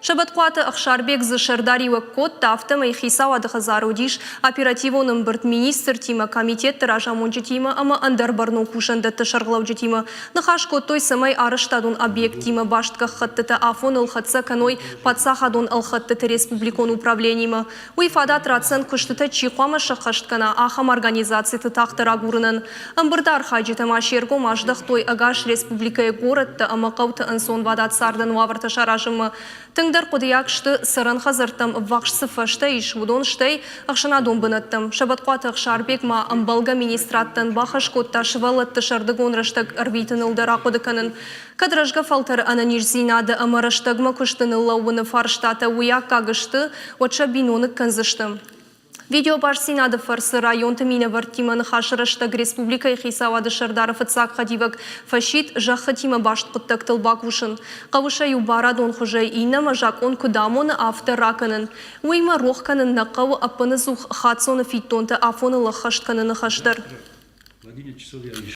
Сӕбӕтхъуаты Ӕхсарбег дзы сӕрдариуӕг кодта, афтӕмӕй хицауады хӕдзары уыдис оперативон ӕмбырд министртимӕ, комитетты разамонджытимӕ ӕмӕ ӕндӕр бӕрнон кусӕндӕтты сӕргълӕуджытимӕ. Ныхас кодтой, цӕмӕй арӕзтадон объекттимӕ баст гӕххӕттытӕ афоныл хӕццӕ кӕной паддзахадон ӕлхӕдтыты республикон управленимӕ. Уый фадат ратдзӕн, куыстытӕ чи хъуамӕ сӕххӕст кӕна, ахӕм организациты тагъддӕр агурынӕн. Ӕмбырды архайджытӕ ма се ргом аздӕхтой ӕгас республикӕйы горӕттӕ ӕмӕ хъӕуты ӕнцонвадат цардӕн уавӕртӕ саразынмӕ. Тынгдӕр хъуыдыйаг сты, цӕрӕн хӕдзӕрттӕм ӕввахс цы фӕзтӕ ис, уыдон, стӕй ӕхсӕнадон бынӕттӕм. Сӕбӕтхъуаты Ӕхсарбег ма ӕмбӕлгӕ министрадтӕн бахӕс кодта сывӕллӕтты сӕрдыгон рӕстӕг ӕрвитыныл дӕр ахъуыды кӕнын. Кӕд рӕзгӕ фӕлтӕры ӕнӕниздзинады ӕмӕ рӕстӕгмӕ куысты ныллӕууыны фарстатӕ уый аккаг сты, уӕд сӕ биноныг кӕндзысты. Видеобастдзинады фӕрцы районты минӕвӕрттимӕ ныхасы рӕстӕг республикӕйы хицауады сӕрдары фыццаг хӕдивӕг фӕсидт зӕххытимӕ баст хъуыддӕгтыл бакусын. Хъӕуы сӕ иу барадон хуызӕй иннӕмӕ закъон куыд амоны, афтӕ ракӕнын. Уыимӕ рох кӕнын нӕ хъӕуы ӕппыныдзух хаццоны фиддонтӕ афоныл ӕххӕст кӕныны хӕс дӕр.